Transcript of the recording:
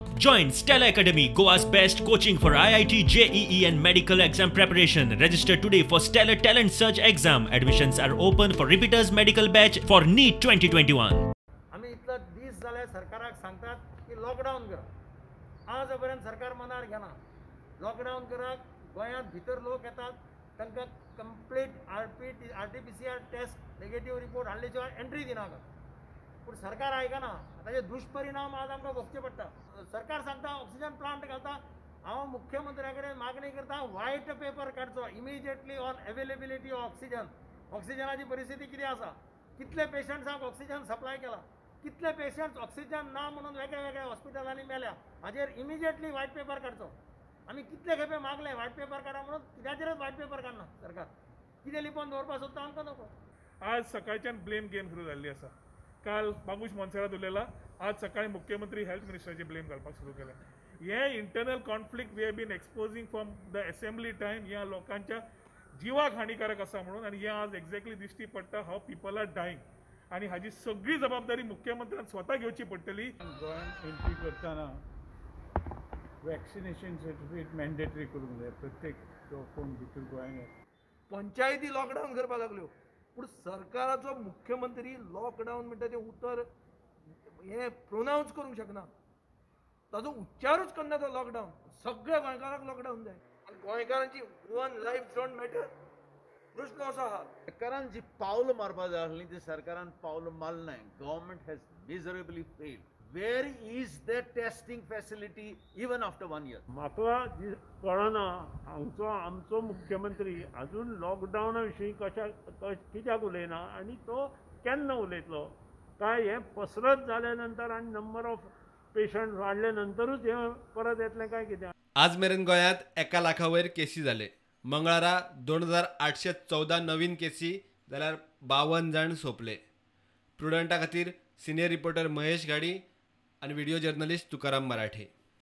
Join Stella Academy, Goa's best coaching for IIT, JEE and medical exam preparation. Register today for Stellar Talent Search exam. Admissions are open for repeaters medical batch for NEET 2021. आमी इतलो दीस जाले सरकाराक सांगतात की lockdown करा, आज पर्यंत सरकार मनार घेना. लॉकडावन करा, गोंयांत भितर लोक येतात तांकां complete RT-PCR test negative report हाडले शिवाय एंट्री दिनाका. पूण सरकार आयकना. ताचे दुश्परिणाम आज आमकां भोगचे पडटा. सरकार सांगता ऑक्सिजन प्लांट घालता. हांव मुख्यमंत्र्या कडेन मागणी करता व्हायट पेपर काडचो immediately on availability of oxygen. ऑक्सिजनाची परिस्थिती कितें आसा, कितले पेशंट्सांक ऑक्सिजन सप्लाय केला, कितले पेशंट्स ऑक्सिजन ना म्हणून वेगळ्या वेगळ्या हॉस्पिटलांनी मेल्या, हाजेर इमिजिएटली व्हायट पेपर काडचो. आमी कितले खेपे मागले व्हायट पेपर काडा म्हणून, कित्याचेरच व्हायट पेपर काडना सरकार. कितें लिपोवन दवरपाक सोदता आमकां नको. आज सकाळच्यान ब्लेम गेम सुरू जाल्ली आसा. काल बाबूश मोन्सेरात उलयला, आज सकाळी मुख्यमंत्री हेल्थ मिनिस्टराचे ब्लेम घालपाक सुरू केलें. हे internal conflict we have been exposing from the assembly time ह्या लोकांच्या जिवाक हानिकारक आसा म्हणून, आनी हें आज एक्झॅक्टली दिश्टी पडटा हाव पिपल are dying. आनी हाजी सगळी जबाबदारी मुख्यमंत्र्यान स्वता घेवची पडटली. गोंयांत एंट्री करतना वॅक्सिनेशन सर्टिफिकेट मॅन्डेटरी करूंक जाय प्रत्येक जो कोण भितर गोंयांत. पंचायती लॉकडावन करपाक लागल्यो, पूण सरकाराचो मुख्यमंत्री लॉकडावन म्हणटा तें उतर हें प्रोनावन्स करूंक शकना, ताजो उच्चारूच करना तो लॉकडावन. सगळ्या गोंयकारांक लॉकडावन जाय आनी गोंयकारांची वन लायफ don't matter प्रश्न असो आहा. सरकारान जी पावलां मारपा जाय आसलीं ती सरकारान पावलां मारलें. Government has miserably failed. Where is the testing facility even after 1 year? म्हाका कळना हांगचो आमचो मुख्यमंत्री अजून लॉकडावना विशीं कित्याक उलयना आनी तो केन्ना उलयतलो. काय हें पसरत जाल्या नंतर आनी नंबर ऑफ पेशंट वाडले नंतरूच हें परत येतलें काय कितें. आज मेरेन गोंयांत 1 लाखा वयर केसी जाले. मंगळारा 2814 नवीन केसी जाल्यार 52 जाण सोंपले. प्रुडंटा खातीर सिनियर रिपोर्टर महेश घाडी आणि व्हिडिओ जर्नलिस्ट तुकाराम मराठे.